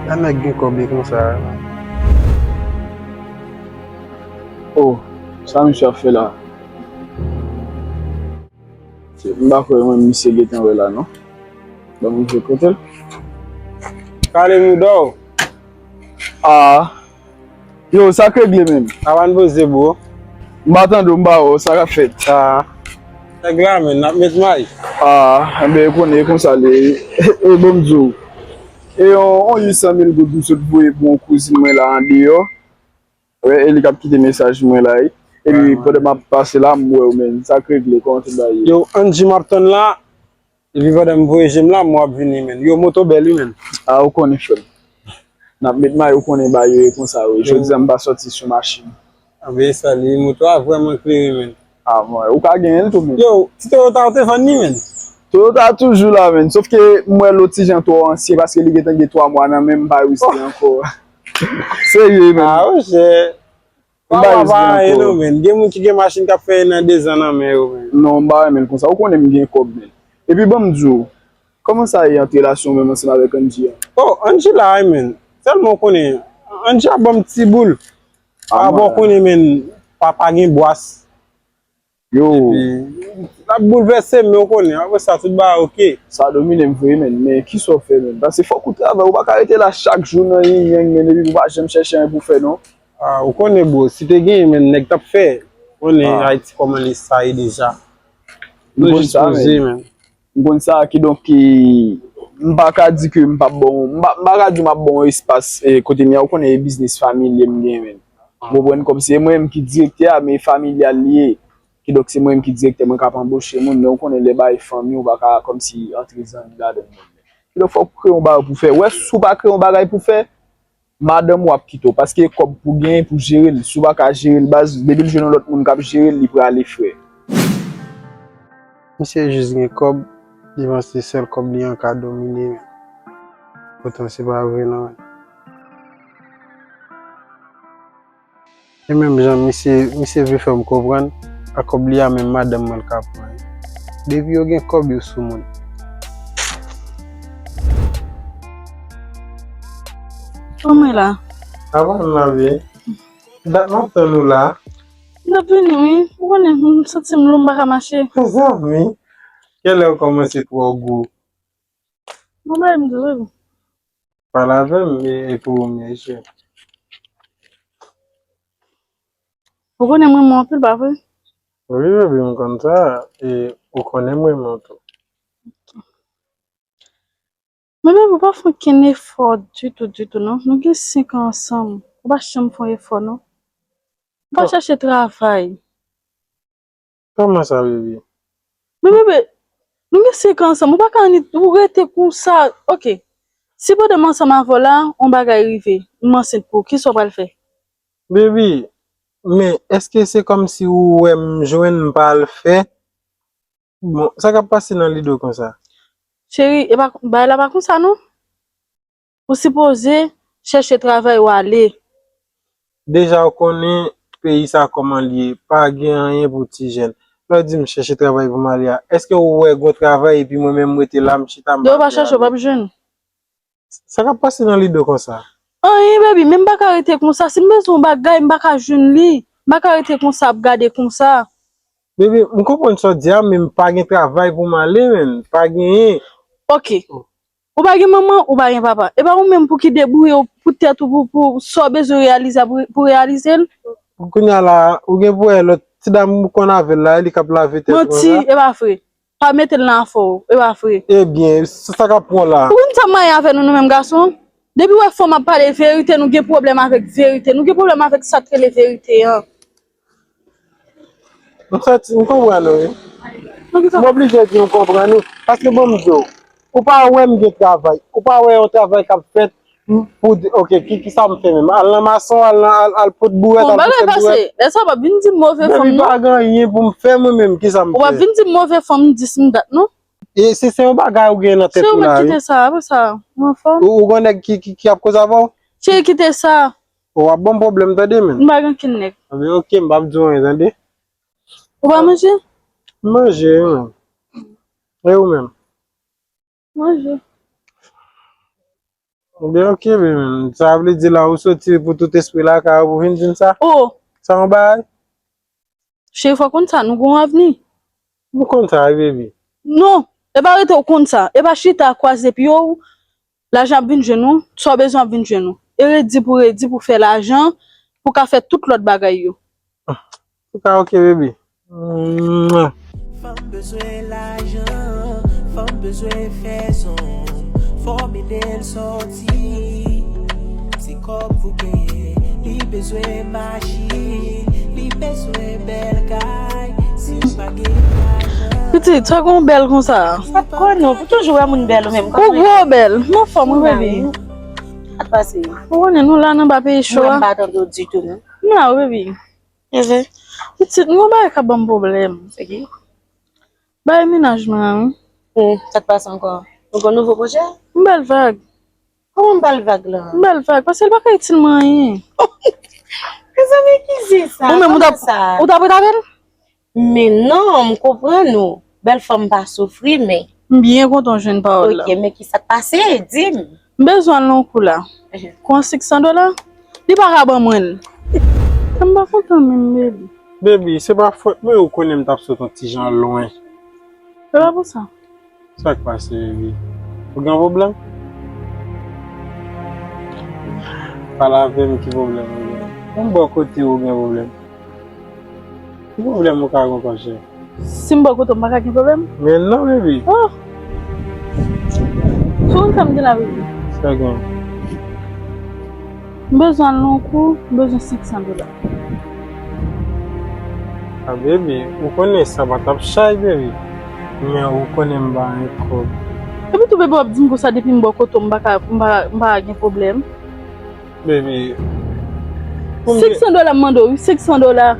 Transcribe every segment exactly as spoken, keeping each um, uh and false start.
Sa nèg gen kòb li konsa? Oh, sa misye ap fè la? M pa kwè mwen misye gentan wè la non. Ban m vin kote l. Kale mouda w. Ah. Yo, sa k regle menm? Sa pa n poze, bro. M pa tande w, m pa wè w, sa k ap fèt? Ah. Nèg la, menm, n ap met may. Ah, enben, e konnen, e konsa l ye. E bon, m di w. E yon, yon uit san mil goud m sot voye pou yon kouzin mwen la andeyò. Wi, e li k ap kite mesaj mwen la, wi. Epi pandan m ap pase la, m wè w, menm. Sa k regle, kòman tout bagay ye? Yo, Angie m ap tann la. Epi pandan m voye je m la, m wè w ap vini, menm. Yo, moto bèl, wi, menm. Ah, ou konnen, frè m. N ap met may, ou konnen bagay yo ye konsa, wi. Jodi a, m pa sòti sou machin. Anben, sa li, moto a vrèman klere, menm. Ah, mwen, ou ka genyen l tou, menm. Yo, ti Toyota ou te vann li, menm? Toyota toujou la, menm. Sòf ke m wè l yon ti jan twò ansyen, paske li gentan gen twa mwa nan men m, m pa riske ankò. Serye, menm. Ah, monchè. M pa riske ankò. Gen moun ki gen machin k ap fè nan de zan nan men yo, menm. Non, m pa renmen l konsa. Ou konnen m gen kòb, menm. Epi, ban m di w, kòman sa ye ant relasyon w menm ansanm avèk Angie a? Oh, Angie la, wi, menm. Sèlman w konnen, Angie ap ban m ti boul. Ah, pa rapò w konnen, menm, papa gen bwas. Yo. Epi, l ap boulvèse, men w konnen, apre sa, tout bagay oke. Sa domine m vre, menm. Men kisa w fè, menm? Paske fòk ou travay, ou pa ka rete la chak jou nan yin yang, menm, epi ou pa janm chèche anyen pou fè, non. Ah, ou konnen, bro, si te genyen, menm, nèg t ap fè. Ou konnen Ayiti kòman li sa ye deja. Nou jis poze, menm. M konn sa, kidonk, e, m pa ka di ke m p ap ba w, m pa, m pa ka di m ap ba w espas, e, kote m ye a, ou konnen e biznis familye m gen, menm. Ou konprann? Kòmsi e mwen menm ki direktè a, men e familyal li ye. Kidonk, se mwen menm ki direktè, mwen k ap anboche moun, men ou konnen lè bagay fanmi, ou pa ka kòmsi antre zanmi ladan l. Kidonk, fòk ou kreye yon bagay pou fè. Wè, si w pa kreye yon bagay pou fè, madanm ou ap kite w, paske e kòb pou genyen pou jere l. Si w pa ka jere l, baz, depi l jwenn yon lòt moun k ap jere l, li prale, frè. Misye jis gen kòb, li panse sèl kòb li an ka domine, men poutan se pa vre non, men. E menm jan misye, misye vle fè m konprann, a kòb li a menm madanm mwen l ka pran. Depi yo gen kòb, yo sou moun. Kòman w la? Apa m la byen. Dat m ap tann ou la. M t ap vini, wi. Ou konnen, m santi m lou, m pa ka mache. Mezanmi, kèlè w kòmanse twò gwo? Bon, bay m di w, baby. Pale avè m, e, e pou ou m ye, cheri. Ou konnen m renmen w anpil, pa vre? Wi, baby, m konn sa, e ou konnen m renmen w tou. Men, baby, ou pa fè okenn efò ditou, ditou, non. Nou gen senk an ansanm. Ou pa janm fè yon efò, non. Ou pa chèche travay. Kòman sa, bebe? Men bebe, nou gen senk an ansanm, ou pa ka annik, ou rete konsa. Oke. Si pandan m ansanm avè w la, yon bagay rive, m ansent pou ou, kisa w pral fè? Bebe, men èske se kòmsi ou wè m jwenn m pa al fè? Bon, sa k ap pase nan lide w konsa? Cheri, e pa, bagay la pa konsa non. Ou sipoze chèche travay w ale. Deja w konnen peyi sa kòman l ye, pa gen anyen pou ti jèn. Lè w di m chèche travay pou m ale a, èske ou wè gon travay epi mwen menm m rete la m chita m pa fè anyen? Depi w pa chèche, w p ap jwenn. Sa k ap pase nan lide w konsa? Anyen, baby, men m pa ka rete konsa. Si m bezwen yon bagay, m pa ka jwenn li. M pa ka rete konsa ap gade konsa. Bebe, m konprann sa w di a, men m pa gen travay pou m ale, menm. Pa genyen. Oke. Ou pa gen manman, ou pa gen papa. E pa ou menm pou ki debouye w pou tèt ou, pou, pou sa w bezwen reyalize a, pou, pou reyalize l? Kounye a la, ou gen pou wè lòt ti dam ou konn avè l la, e li k ap lave tèt ou konsa? Manti, e pa vre. Pa mete l nan afè w, e pa vre. Ebyen, sa, sa k ap pran w la? Ou konn sa m manyen avè nou, nou menm gason? Depi w wè fanm ap pale verite, nou gen pwoblèm avèk verite. Nou gen pwoblèm avèk sa k rele verite an. M santi, m konprann ou, wi. M oblije di m konprann ou. Paske bon, m di w, ou pa wè m gen travay. Ou pa wè yon travay k ap fèt pou di, oke, ki, ki sa m fè menm? Al nan mason, al nan, al, al pot bourèt, al pouse bourèt. Bon, bagay pase. Lè sa w p ap vin di m move fanm, non. Depi pa gen anyen pou m fè, mwen menm, ki sa m fè? Ou p ap vin di m move fanm, m dis m dat, non. E si se yon bagay ou gen nan tèt ou la, wi. Cheri, ou mèt kite sa, apre sa, ou anfòm? Ou, ou gon nèg ki, ki, ki ap koze avè w? Cheri, kite sa. Ou ap ban m pwoblèm, tande, men. M pa gen okenn nèg. Anben, oke, m p ap di w anyen, tande. Ou pa manje? M manje, wi, men. E ou menm? Manje. Ebyen, ok, baby. Sa vle di la ou soti pou tout espri lakay ou pou vin di m sa? Oh! Sa yon bagay? Cheri, fò konn sa, nou gon avni. Ou konn sa, wi, baby. Non, e pa rete ou konn sa. E pa chita kwaze pye w, lajan ap vin jwenn ou, sa w bezwen ap vin jwenn ou. E redi pou redi pou fè lajan, pou ka fè tout lòt bagay yo. Antouka, ok, baby. Mwah. Fanm bezwen lajan, fanm bezwen fè zong, fò m ede l sòti. Se kòb pou genyen, li bezwen machin, li bezwen bèl kay. Si m pa gen lajan. Pitit, sa gon bèl konsa? Sa t konnen w, pou toujou wè moun bèl ou menm. Ou gwo bèl, m anfòm wi, baby. Sa t pase? Ou konnen nou la nan ba peyi cho a. Mwen m pa tande w ditou, non. M la wi, baby. Evre? Pitit, m gon bagay k ap ban m pwoblèm. Se ki? Bagay mennaj mwen an, wi. Hmm, sa k pase ankò? Ou gon nouvo pwojè? Yon bèl vag. Kòman bèl vag la? Yon bèl vag, paske l pa ka itil mwen anyen. Mezanmi, ki zen sa? Ou menm, ou t ap, ou t ap ret avè l? Men non, m konprann ou. Bèl fanm pa soufri, men. M byen kontan w jwenn pawòl la. Ok, men ki sa k pase? Di m. M bezwen l nan yon kou la. Ehe. Kou an senk san dola, li pa ka ban mwen l. Sa m pa kontan menm, baby. Baby, se pa fòt mwen, ou konnen m t ap sot yon ti jan lwen. Se pa pou sa. Sa k pase, baby? Ou gen pwoblèm? Pale avè m, ki pwoblèm ou gen? Ou bò kote ou gen pwoblèm? Ki pwoblèm ou ka gen ankò, cheri? Si m bò kote w, m pa ka gen pwoblèm? Men non, baby. Oh! Sou konn sa m gen la, baby? Sa gen. M bezwen al nan yon kou, m bezwen senk san dola. A, baby, ou konnen sa pa t ap chay, baby. Men ou konnen m pa gen kòb. Epi tou, baby, w ap di m konsa depi m bò kote w, m pa ka, m pa, m pa gen pwoblèm. Baby. Senk san dola m mande w, wi, senk san dola.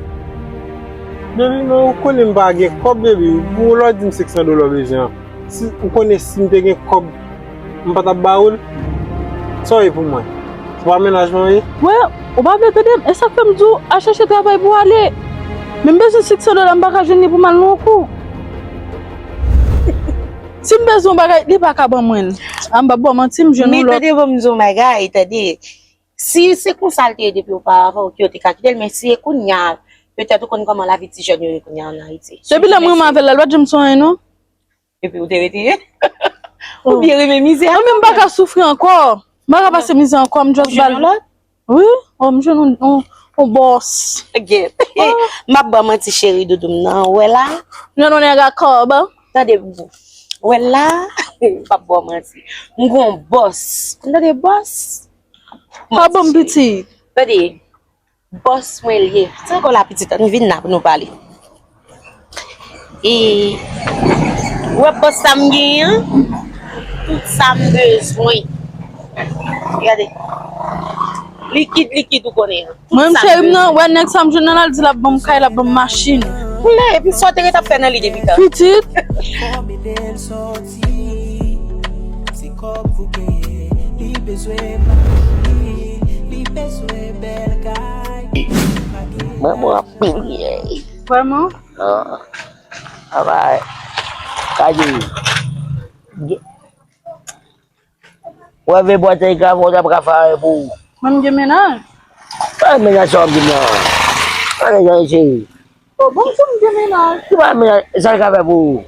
Baby, men ou konnen m pa gen kòb, baby. Bon, lè w di m senk san dola w bezwen an. Si, ou konnen si m te gen kòb, m pa t ap ba ou l. Sa w ye pou mwen? Se pa mennaj mwen w ye? Wè, ou pa vle tande m. E sa k fè m di w al chèche travay pou w ale. Men m bezwen senk san dola, m pa ka jwenn li pou m al nan yon kou. Si m bezwen yon bagay, li pa ka ban mwen l. A, m p ap ba w manti, m jwenn yon lòt. Men tande, bon, m di w yon bagay, tande. Si se konsa l te ye depi oparavan, ok, ou te ka kite l, men si e kounye a, petèt ou konn kòman lavi ti jèn yo ye kounye a ann Ayiti. Depi lè m renmen avè l la, l pa t janm sonje non. Epi ou te rete? Ou byen renmen mizè a? Mwen menm m pa ka soufri ankò. M pa ka pase mizè ankò, m just ba l. Ou jwenn yon lòt? Wi, oh, m jwenn yon, yon, yon bòs. Gen. M ap ba w manti cheri doudou m nan, ou wè la? Jwenn yon nèg a kòb. Tande, ou wè la? M p ap ba w manti. M gon bòs. Ou tande bòs? Pa ban m piti. Tande, bòs mwen l ye. Sa kò la pitit, ann vin la pou nou pale. E, ou wè bòs sa m genyen an, tout sa m bezwen. Gade. Likid, likid ou konnen an. Tout mwen, sa m cheri m nan, bezwen. Wè nèg sa m jwenn nan, l al di l ap ban m kay, l ap ban m machin. Koulè, epi sa w te ret ap fè nan li depi tan? Pitit. Se kòb pou genyen, li bezwen machin, li bezwen bèl kay. Manman ap priye. Vrèman? Ah, travay. Kaji. Wè vye bwat sa, li ka fè yon travay pou ou. Mwen m gen mennaj. Pa mennaj sa w ap di m nan. Pa mennaj sa, cheri. Oh, bon, si m gen mennaj. Ki pa mennaj, sa l ka fè pou ou?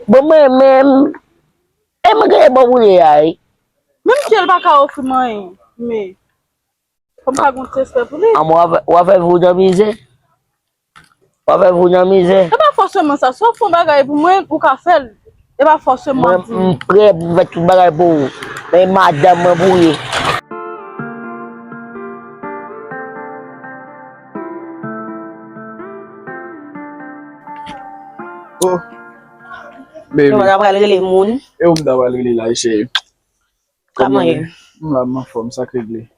Bon, mwen menm, e mwen genyen bon pou li a, wi. Menm si l pa ka ofri m anyen, men fò m pa gon ti respè pou li. An, w a fè, w a fè vi w nan mizè. W a fè vi w nan mizè. E pa fòseman sa. Si w fè yon bagay pou mwen, ou ka fè l. E pa fòseman di. Mwen, m prè pou m fè tout bagay pou ou. Men madanm mwen pou ou ye. Oh. Baby. Ou pa ta pral rele moun? E ou m ta pral rele la, cheri? Kòman ye? M la, m anfòm, sa k regle?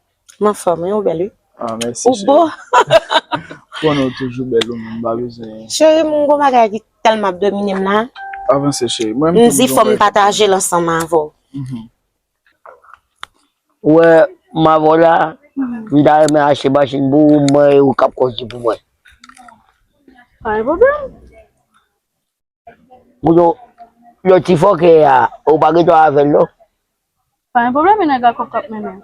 M anfòm, wi, ou bèl, wi. Ah, mèsi, cheri. Ou bo. Konnen w toujou bèl, ou menm, m pa bezwen. Cheri, m gon bagay ki tèlman ap domine m la. Avanse, cheri. Mwen menm tou, m di fò m pataje l ansanm avè w. Mhm. Ou wè, m avè w la, m ta renmen achte machin pou ou, mwen, e ou k ap kondui pou mwen. Pa gen pwoblèm. Moun yo, yo ti fòkè a, ou pa gen dwa avè l, non. Pa gen pwoblèm, e nèg la kòb k ap mennen.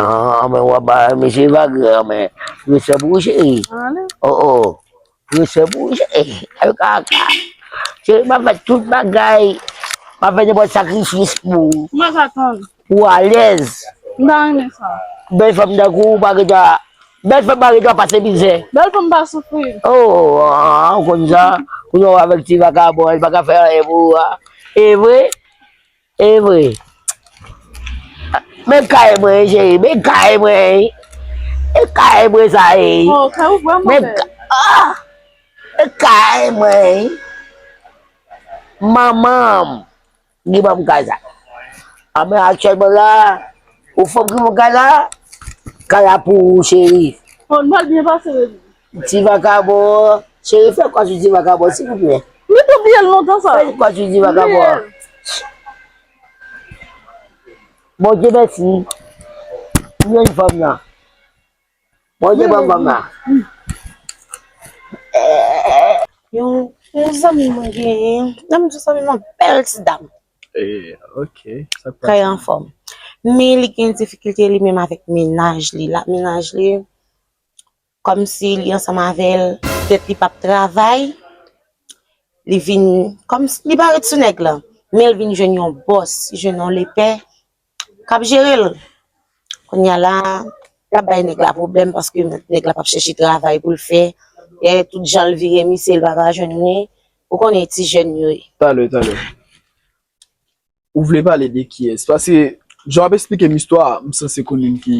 Ah, men w ap ba mesye vag, men. Respè pou ou, cheri. Ale. Oh, oh. Respè pou ou, cheri. Ay, kaka. Cheri, m ap fè tout bagay. M ap fè nenpòt sakrifis pou ou. Mwen ka tann. Pou w alèz. M ta renmen sa. Bèl fanm tankou ou pa gen dwa, bèl fanm pa gen dwa pase mizè. Bèl fanm pa soufri. Oh, ah, ou konn sa. Kounye a w avèk ti vakabon, li pa ka fè anyen pou ou a. E vre? E vre. Men kay mwen, cheri, men kay mwen. E kay mwen sa ye. Oh, kay ou vrèman bèl. Men ka-, ah! E kay mwen. Manman m ki ban m kay sa. A, men aktyèlman la, ou fanm ki ban m kay la, kay la pou ou, cheri. Oh, n pral byen pase, baby. Ti vakabon, cheri, fè kwa sou ti vakabon, silvouplè. Mwen te bliye l lontan sa. Fè kwa sou ti vakabon. Bondye mèsi. Mwen fanm nan. Bondye ban fanm nan. Yon, yon zanmi mwen genyen, nan m di zanmi mwen, bèl ti dam. Eh, ok. Sa k pase? Trè anfòm. Men li gen difikilte li menm avèk mennaj li la. Mennaj li, kòmsi li ansanm avè l, petèt li p ap travay, li vin, kòmsi li pa ret sou nèg lan, men l vin jwenn yon bòs, li jwenn yon lepè k ap jere l. Kounye a la, l ap bay nèg la pwoblèm paske nèg la p ap chèche travay pou l fè. E tout jan l vire misye, l pa ka jwenn li. Ou konnen ti jèn yo ye. Talè, talè. Ou vle pale de kiyès? Paske, jan w ap esplike m istwa a, m sanse konn youn ki,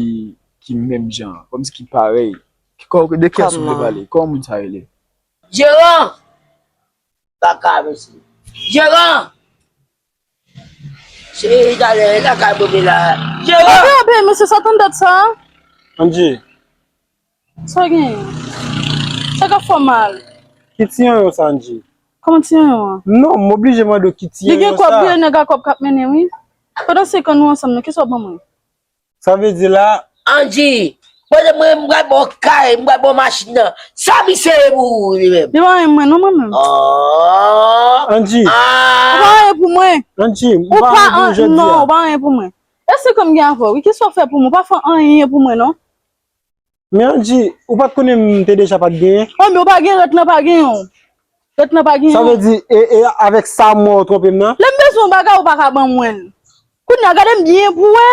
ki menm jan, kòmsi ki parèy. Ki kò-, de kiyès ou vle pale? Kòman moun sa rele? Jeran! Kaka, mesye. Jeran! Se talè, lakay mwen la. Jeran! Abe, abe, mesye, sa tann dat sa? Angie. Sa w genyen? Sa k ap fè w mal? Ki ti yonyon sa, Angie? Kòman ti yonyon an? Non, m oblije mande w ki ti yonyon sa. Li gen kòb, wi, nèg a kòb k ap mennen, wi. Pandan se kan nou ansanm nan, kisa w ban mwen? Sa vle di la. Angie, pandan mwen, m pral ba w kay, m pral ba w machin nan. Sa misye ye pou ou, li menm? Li pa anyen pou mwen, non, mwen menm. Oh. Angie. Ah. Ou pa anyen pou mwen. Angie, m pa anyen pou ou jodi a. Non, ou pa anyen pou mwen. E se kan m gen avè w, wi, kisa w fè pou mwen? Ou pa fè anyen pou mwen, non. Men Angie, ou pa t konnen m te deja pa t genyen? Oh, men ou pa gen, rèt lan pa genyen w. Rèt lan pa genyen w. Sa vle di, e, e avèk sa m wè ou twonpe m nan? Lè m bezwen yon bagay, ou pa ka ban mwen l. Kounye a, gade m byen pou wè.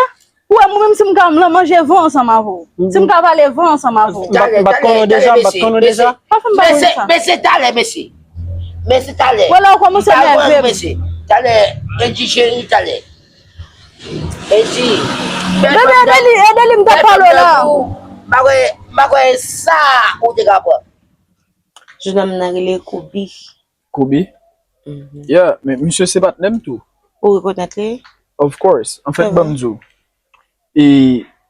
Pou wè, mwen menm, si m ka, m lan manje van ansanm avè w. Si m ka vale van ansanm avè w. M pa t konnen w deja, m pa t konnen w deja. Pa fè m pa konnen sa. Men se talè, mesye. Men se talè. Wè la, ou kòmanse nève m. Mesye, talè, Angie cheri, talè. Edi, bèl fanm tankou, ede li, ede li, m t ap pale w la. M pa kwè, m pa kwè sa ou te ka pran. Jennonm nan rele Koubi. Koubi? Mhm. Yeah, men misye se patnè m tou. Ou rekonèt li? Of course. Anfèt, ban m di w. E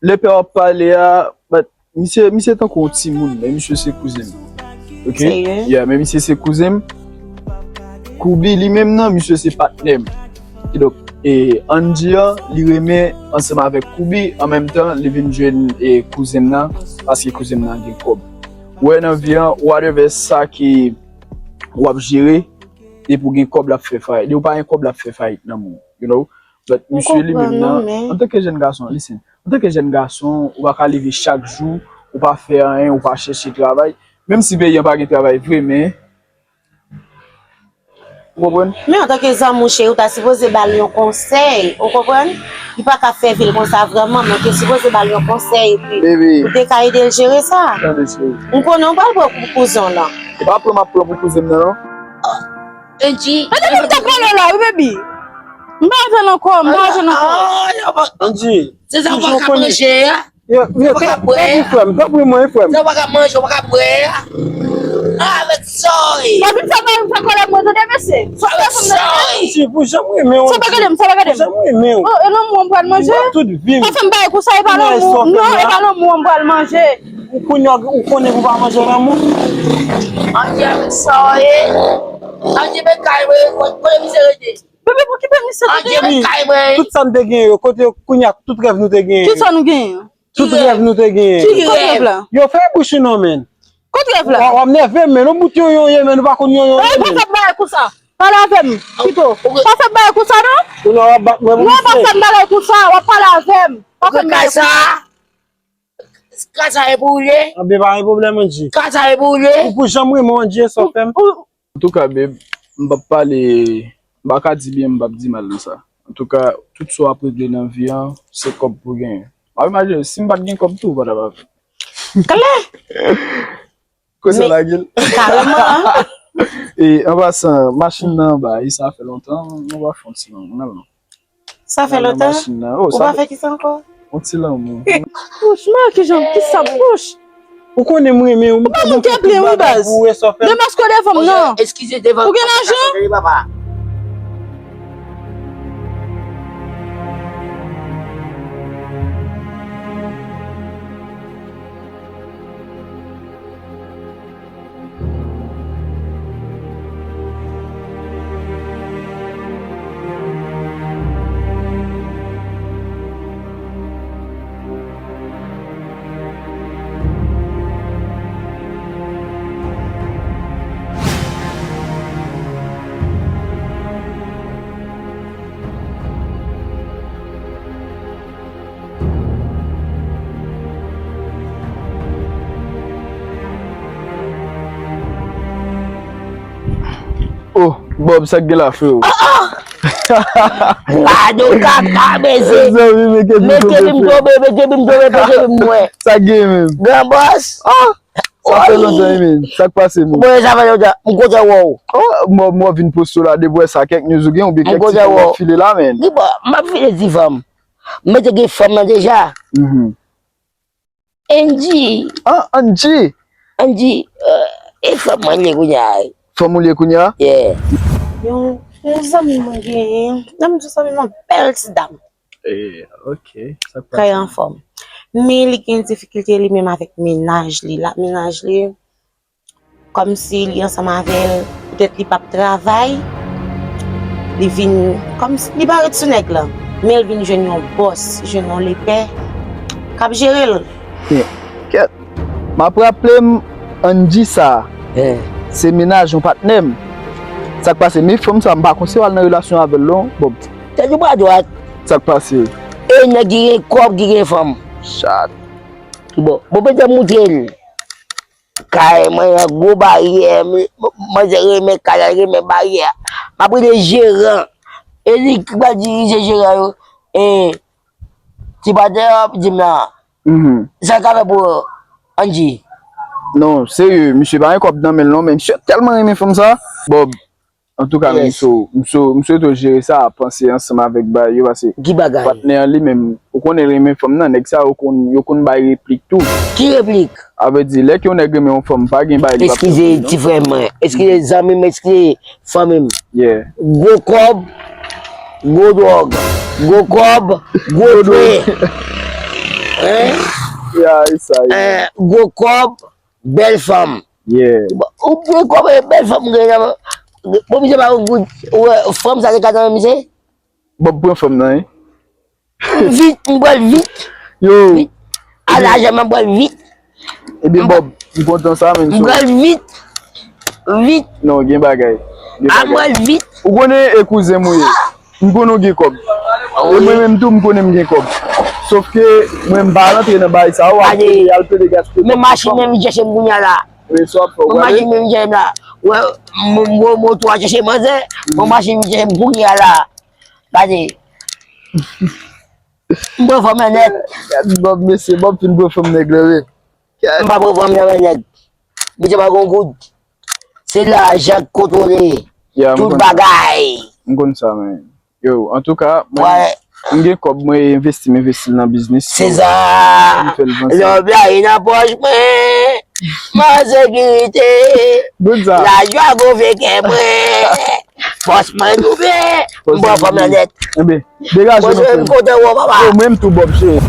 lepè w ap pale a, but Misye, misye tankou yon timoun, men misye se kouzen m. Ok? Serye? Yeah, men misye se kouzen m. Koubi, li menm nan, misye se patnè m. Kidonk, e, Angie an, li renmen ansanm avèk Koubi, an menm tan, li vin jwenn, e, kouzen m nan, paske kouzen m nan gen kòb. Ou wè nan vi an, whatever sa ki w ap jere, depi w gen kòb, l ap fè fayit. Depi w pa gen kòb, l ap fè fayit nan men w, you know? But misye li menm nan, antanke jèn gason, listen, antanke jèn gason, ou pa ka leve chak jou, ou pa fè anyen, ou pa chèche travay. Menm si peyi an pa gen travay vre, men, ou konprann? Men antanke zanmi w cheri, ou ta sipoze ba l yon konsèy, ou konprann? Li pa ka fè vi l konsa vrèman, men ou te sipoze ba l yon konsèy, epi ou te ka ede l jere sa. Tande, cheri. M konnen w pral pran pou kouzen w lan. E pa pran m ap pran pou kouzen m nan, non. Angie. Gade moun ta pale la, wi, baby. M pa avè l ankò, m pa avè l ankò. Angie, se sa w pa ka manje a? Yo, yo, tanpri, frè m, tanpri mwen, frè m. Sa w pa ka manje, w pa ka bwè a? Avèk soy. Papi, sa pa, sa kòlè mwen, tande, mesye. Avèk soy. Angie, pou jan m renmen w. Sa pa gade m, sa pa gade m. Pou jan m renmen w. Oh, e lanmou an m pral manje? Mwen tout vi m. Pa fè m bagay konsa, e pa lanmou. Non, e pa lanmou an m pral manje. Ou konnen, ou konnen pou pa manje lanmou. Angie avèk soy. Angie men kay mwen, kote misye rete? Bebe, pou ki pèmi sa te genyen? Tout sa n te genyen yo, kote yo kounye a, tout rèv nou te genyen yo. Ki sa nou genyen? Tout rèv nou te genyen yo. Ki rèv la? Yo fè bouch ou non, men. Kot rèv la? W ap nève m, men. Yon bout yonyon ye, men, ou pa konn yonyon ye, men. Fè bagay konsa. Pale avè m pito. Pa fè m bagay konsa non. Ou nan w ap bat mwen pou misye. Non, pa fè m bagay konsa, w ap pale avè m. Pa fè m bagay konsa. Kay sa, kay sa e pou ou li ye? Anben, pa gen pwoblèm, Angie. Kay sa e pou ou li ye? Ou pou janm renmen w, Angie, e sa w fè m. Antouka, babe, m p ap pale, m pa ka di byen, m p ap di mal nan sa. Antouka, tout sa w ap regle nan vi an, se kòb pou w genyen. M ap imajine, si m pa t gen kòb tou, ou pa t ap avè m. Klè! Kote w lage l? Kareman. E, an pasan, machin nan anba, e sa fè lontan, nou pa fè yon ti lontan, non. Sa fè lontan? Ou pa fè kisa ankò? Yon ti lanmou. Pouch, mwen, kijan, kisa, pouch? Ou konnen m renmen w, m ap fè tout bagay pou w, e sa w fè m. Demaske w devan m, non. Ou gen lajan? Oh, Bob, sa k gen la, freo? Gade w kaka, mesye. Mezanmi, men kepi m tonbe, men kepi m tonbe, men kepi m bwè. Sa k gen menm? Gran bòs. Sa fè lontan wi, men. Sa k pase, men? Bon, sa fè lontan. M kontan wè w. Oh, mwen, mwen vin poste w la, depi w wè sa, kèk news ou gen, oubyen kèk ti fanm w ap file la, men. Di bon, m ap file ti fanm. Mwen te gen fanm nan deja. Mhm. Angie. Ah, Angie. Angie, euh, e fanm mwen li ye kounye a. Fanm ou li ye kounye a? Yeah. Yon, yon zanmi mwen genyen, nan m di zanmi mwen, bèl ti dam. Eh, ok. Sa k pase? Trè anfòm. Men li gen difikilte li menm avèk mennaj li. L ap mennaj li, kòmsi li ansanm avè l, poutèt li p ap travay, li vin, kòmsi li pa ret sou nèg lan, men l vin jwenn yon bòs, jwenn yon lepè k ap jere l. Kèt. M ap raple m, Angie sa, se mennaj yon patnè m. Sa k pase? Men fanm sa, m pa konn si w al nan relasyon avè l non, Bob. Tèt ou pa dwat. Sa k pase? E nèg ki gen kòb, ki gen fanm. Chat. Bon, bon, petèt moutre l. Kay mwen an gwo baryè, m-, m-, manzè renmen kay la, renmen baryè a. M ap rele jeran. E li ki pral dirije jeran yo. E ti patnè w ap di m la. Mhm. Sa l ka fè pou Angie? Non, serye, misye pa gen kòb nan men l non, men misye tèlman renmen fanm sa. Bob, antouka, men m sou, m sou, m swete w jere sa, panse ansanm avèk bagay yo, paske patnè an li menm, ou konnen renmen fanm nan, nèg sa yo konn, yo konn bay replik tou. Ki replik? A vle di, lè ke yon nèg renmen yon fanm, pa gen bagay li p ap fè pou li non. Eskize ti frè mwen, eskize zanmi m, eskize fanmi m. Yeah. Gwo kòb, gwo dwòg, gwo kòb, gwo twe. Hein? Yeah, e sa, yeah. Eh, gwo kòb, bèl fanm. Yeah. Bon, ou gen kòb e bèl fanm gen nan, bon, misye pa yon goud, ou wè, fanm sa te ka nan men misye? Bob pran fanm nan, wi. Vit, m pral vit. Yo. Vit. A lajan m pral vit. Ebyen, Bob, m kontan sa, men. M pral vit. Vit. Non, gen bagay. Gen bagay. A m pral vit. Ou konnen e kouzen m ou ye. M konnen w gen kòb. E mwen menm tou, m konnen m gen kòb. Sof ke mwen, m pa rantre nan bagay sa yo, al pede, al pede gaspiye kòb. Men machin menm vin chèche m kounye a la. Men machin menm vin chèche m la. Wè, m, m, m, moto a chèche manzè, men machin vin chèche m kounye a la. Gade. M pran fanm nan nèt. Gad Bob, mesye, Bob fin pran fanm nèg la, wi. M pa pran fanm nan nèt. Misye pa gon goud. Se lajan k kontwole tout bagay. M konn sa, men. Yo, antouka, mwen, m gen kòb, mwen envesti, m envesti l nan biznis. Se sa. M fè l vanse. Lòb la, li nan pòch mwen. M an sekirite. Lajwa gonfle kè mwen. Fòs mwen twouble. M pran fanm nan nèt. Enben, degaje nou, frè m. M kontan wè w, papa. Yo, mwen menm tou, Bob, cheri.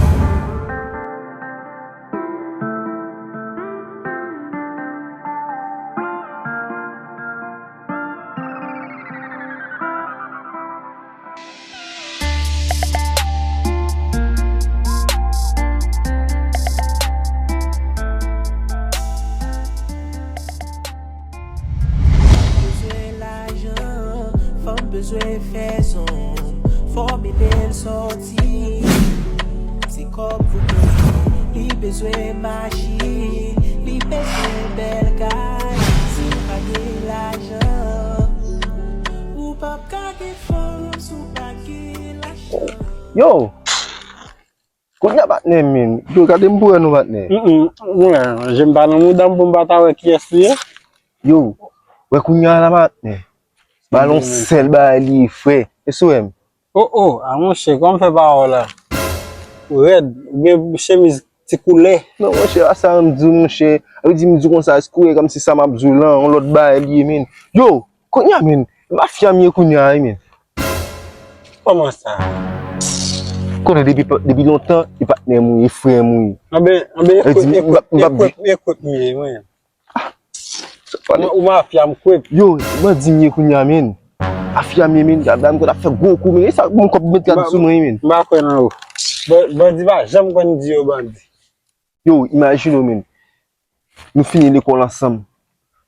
Bezwen machin, li bezwen bèl kay. Si w pa gen lajan, ou p ap ka gen fanm si w pa gen lajan. Yo! Kounye a patnè m, men. Yo, gade m pou wè nou, patnè. Mm, mm. Mwen, je m pa nan mouda m pou m pa ta wè kiyès li ye. Yo, wè kounye a la, patnè. Balon sèl bagay li ye, frè. E sou M. Oh, oh, a monchè, kòman fè pawòl la? Ou rèd, ou gen chemiz ti koulè. Non, monchè, a sa m di w, monchè. A vle di m di w konsa, èske w wè kòmsi sa m ap di w lan, yon lòt bagay li ye, men. Yo, kounye a, men, mafya m ye kounye a, wi, men. Kòman sa? Konnen depi, depi lontan, e patnè m ou ye, e frè m ou ye. Anben, anben, e kwèp, e kwèp, e kwèp, e kwèp m ye, mwen. Ou, ou mafya m kwèp. Yo, bandi m ye kounye a, men. Mafya m ye, men. Gade m konn ap fè gwo kou, men. E sa, bon kòb met gad sou mwen, men. M pa kwè nan ou. Ban-, bandi pa janm konn di yo bandi. Yo, imajine w, men. Nou fini lekòl ansanm.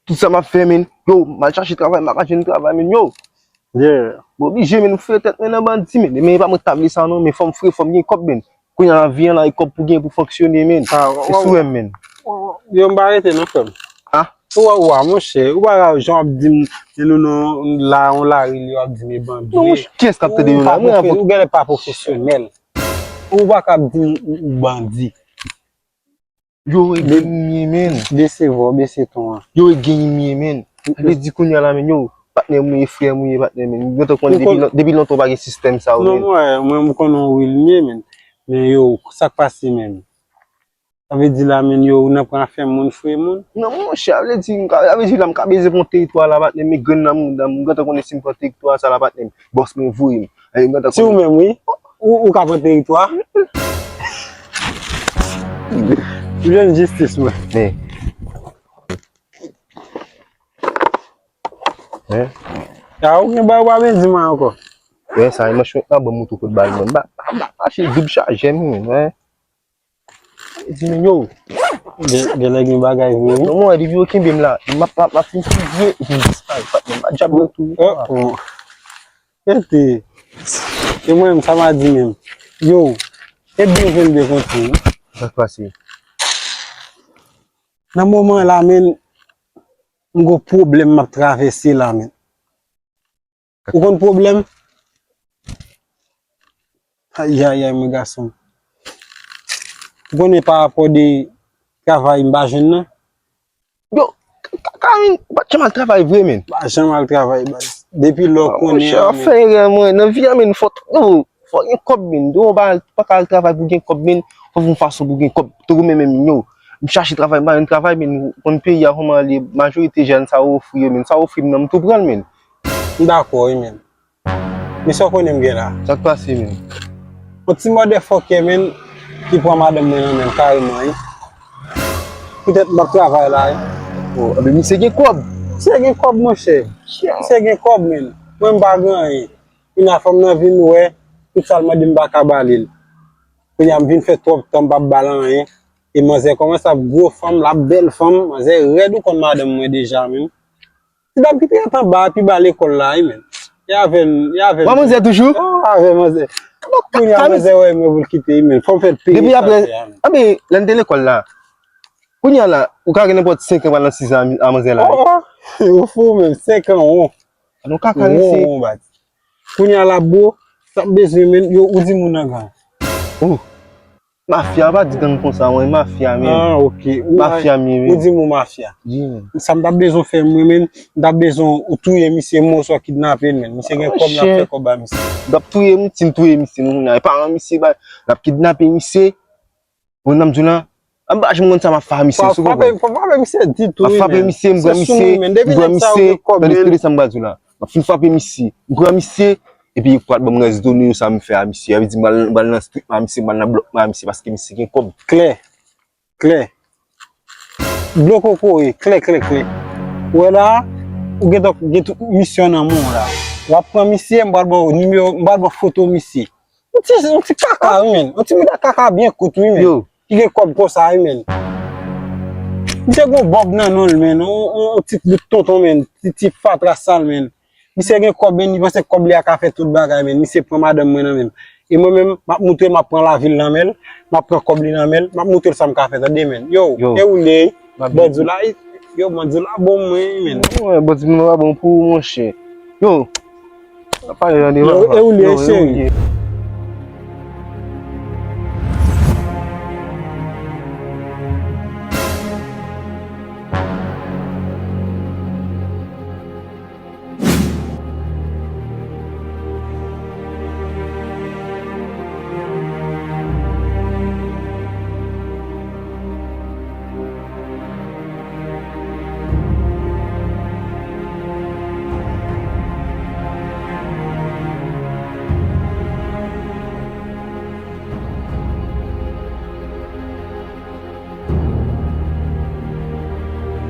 Tout sa m ap fè, men. Yo, m al chache travay, m pa ka jwenn travay, men. Yo. Yeah. M oblije, men, m fouye tèt mwen nan bandi, men. Men e pa mwen k ta vle sa, non, men fò m fre, fò m gen kòb, men. Kounye a, nan vi an la, e kòb pou gen pou fonksyone, men. Ah, e sou M, men. Yo, m pa rete, non, frè m. Ah? Ou wè, ou wè, monchè, ou pa ka, jan w ap di m, nou, nou, la, yon lari, li, w ap di m e bandi. Non, monchè, kiyès k ap tande nou la? Ou pa pwofe-, ou genlè pa pwofesyonèl. Ou pa ka ap di m ou, ou bandi. Yo, e gang m ye, men. Bese vwa, bese ton an. Yo, e gang m ye, men. Vle di kounye a la, men, yo, patnè m ou ye, frè m ou ye, patnè, men. M gentan konnen depi lon-, depi lontan w pa gen sistèm sa yo, men. Non, mwen, mwen, m konnen w real m ye, men. Men yo, sa k pase, men? Sa vle di la, men, yo, ou nan pran afè moun, fre moun? Non, monchè, sa vle di, m ka, sa vle di la, m ka beze pran teritwa la, patnè, m, men grenn nan mouda m, m gentan konnen si m pran teritwa sa la, patnè, bòs mwen voye m. Ey, m gentan konnen. Se ou menm, wi. Ou, ou ka pran teritwa. M jwenn jistis mwen. Men. Men. Ya, ou gen bagay w pa vle di mwen ankò. Men sa, e manch mwen nan ban m moto kout bal mwen. M pa, m pa, m pa mache doub chaje m, men. Di men yo. Gen, genlè gen bagay vre, wi. Non, mwen, depi yo kenbe m la, m ap, m ap, m ap fin fizye, epi m disparèt, patnè, m pa djab yo tou. Oh, oh. Rete. E mwen menm, sa m a di menm. Yo, e byen vennde kontre, wi. Sa k pase? Nan moman la, men, m gon pwoblèm m ap travèse la, men. Ou konn pwoblèm? Ayayay, mwen gason. Ou konnen pa rapò de travay m pa jwenn nan? Yo, Ka-, Ka-, Karin, ou pa t janm al travay vre, men. Pa janm al travay, baz. Depi lè w konnen an, men. Monchè, w ap fè erè, mwen. Nan vi a, men, fò t-, yo, fò gen kòb, men. Yo, w pa, pa ka al travay pou gen kòb, men. Fò w fè yon fason pou gen kòb. Tankou men, men, men, yo. M chache travay, m pa jwenn travay, men. Ou konn peyi a kòman l ye, majorite jèn sa yo ofri yo, men. Sa yo ofri m nan, m tou pran l, men. M dakò, wi, men. Men sa w konnen m gen la? Sa k pase, men? Yon ti motherfucker, men, ki pran madanm mwen nan men l kareman, wi. Poutèt m p ap travay la, wi. Oh, ebyen, misye gen kòb. Misye gen kòb, monchè. Misye gen kòb, men. Mwen, m pa gen anyen. Kounye a, fanm nan vin wè, tout sa l mande m pa ka ba li l. Kounye a, m vin fè twòp tan, m p ap ba l anyen. E manzè kòmanse ap gwo fanm, l ap bèl fanm, manzè rèd, ou konn madanm mwen deja, men. Ti dam ki te ret anba a pi ba lekòl la, wi, men. E avè n, e avè n. Wè manzè toujou? Oh, avè manzè. Kounye a, manzè wè mwen pou l kite, wi, men. Fò m fè l peye sa l fè a, men. Depi apre, anben, lè n te lekòl la. Kounye a la, ou ka gen nenpòt senk an pral nan sis an a manzè la, wi. Oh, oh, ou fou, men. Senk an, won. Won, won, bat. Kounye a la, bro, sa m bezwen, men, yo, ou di moun nan gang. Oh. Mafya, pa di gang konsa, mwen, mafya, men. Ah, ok. Mafya, men. Ou di m ou mafya. Wi, men. Sa m t ap bezwen fè, mwen, men, m t ap bezwen ou touye misye, m oswa kidnape l, men. Misye gen kòb, l ap fè kòb ba misye. M t ap touye m, si m touye misye, nou, e paran misye, ba, l ap kidnape misye. Ou konn sa m di w la? M pa janm konn sa m ap fè a misye, si w konprann. Fò w frape misye ditou, wi, men. M ap frape misye, m pran misye, m pran misye, tande, tande sa m pral di w la. M ap fin frape misye, m pran misye, epi yo pral ban m rès done yo sa m fè a misye. Sa vle di m pral, m pral nan street ma misye, m pral nan blòk ma misye, paske misye gen kòb. Klè. Klè. Dlo kokoye, klè, klè, klè. Ou wè la, ou gentan gen tout misyon nan men w la. W ap pran misye, m pral ba w nimewo, m pral ba w foto misye. Yon ti, yon ti kaka, wi, men. Yon ti mouda kaka byen kout, wi, men. Yo. Ki gen kòb konsa, wi, men. Misye gon bòb nan non l, men. On, on, on ti bout tonton, men. Ti, ti fatra sal, men. Misye gen kòb, men. Li panse kòb li a ka fè tout bagay, men. Misye pran madanm mwen nan men l. E mwen menm, m ap moutre, m ap pran lavil nan men l, m ap pran kòb li nan men l, m ap moutre l sa m ka fè, tande, men. Yo, e ou li ye, bandi w la, yo, bandi w la bon, mwen, men. Mwen, bandi nou pa bon pou ou, monchè. Yo, pa pale, tande, yo, e ou li ye, cheri.